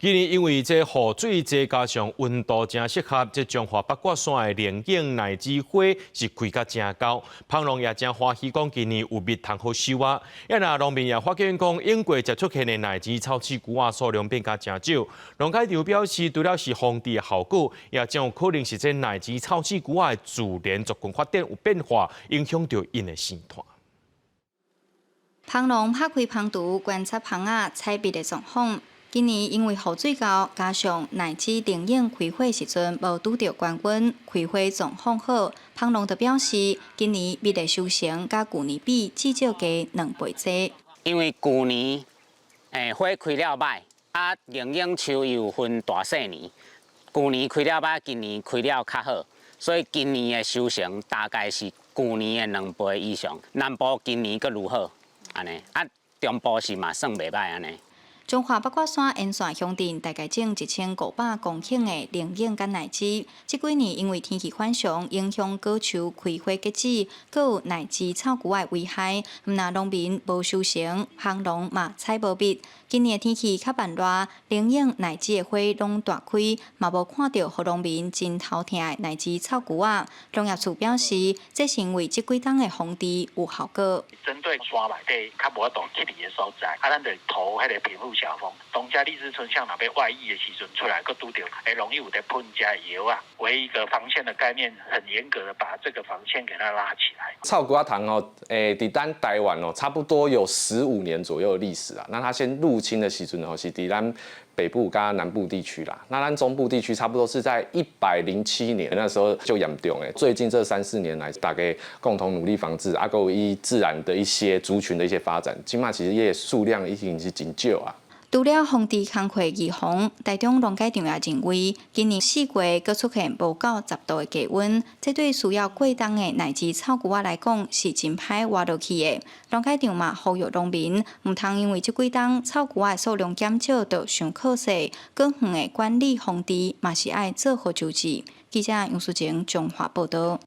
今年因為這雨水濟，加上溫度誠適合，這彰化八卦山的龍井奶子花是開甲誠厚，蜂農也誠歡喜，講今年有蜜通好收啊。啊若農民也發現講，永過節出現的奶子臭刺龜仔數量變較誠少。農改場表示，除了是防治的效果，也誠有可能是這奶子臭刺龜仔的自然族群發展有變化，影響著𪜶的生態。蜂農拍開蜂櫥觀察蜂仔採蜜的狀況。今年因為雨水夠，加上奶子龍井開花時陣無拄著高溫，開花狀況好。蜂農就表示，今年蜜的收成佮舊年比至少加2倍濟。因為舊年花開了䆀，啊龍井樹又分大細年，舊年開了䆀，今年開了較好，所以今年的收成大概是舊年的兩倍以上。南部今年閣愈好，按呢，啊中部是嘛算袂䆀按呢。彰化八卦山沿線鄉鎮大概種1500公頃的龍井佮奶子，這幾年因為天氣反常，影響果樹開花結籽，閣有奶子臭龜仔的危害，毋但農民無收成，蜂農嘛採無蜜。今年的天氣較慢熱，龍井奶子的花攏大開，嘛無看著予農民真頭疼的奶子臭龜仔。農業處表示，這是因為這幾冬的防治有效果。針對山內底較無法度去的所在，啊，咱就投彼個蝙蝠小蜂。當這荔枝椿象若欲外溢的時陣出來，閣拄著會容易有佇噴遮藥啊，為一個防線的概念，很嚴格的把這個防線給它拉起來。臭龜仔蟲哦，佇咱台灣哦，差不多有15年左右的歷史啊。那它先入侵的時陣吼，是佇咱北部佮南部地區啦。那咱中部地區差不多是在107年那時候就嚴重的。最近這三四年來，大家共同努力防治，啊，閣有伊自然的一些族群的一些發展，這馬其實伊數量已經是真少啊。除了防治工課預防，台中農改場也認為，今年四月閣出現無夠10度的低溫，這對需要過冬的奶子臭龜仔來講是真歹活落去的。農改場嘛呼籲農民，毋通因為這幾冬臭龜仔的數量減少就傷可惜，更遠的管理防治嘛是愛做好周至。記者楊淑晴彰化報導。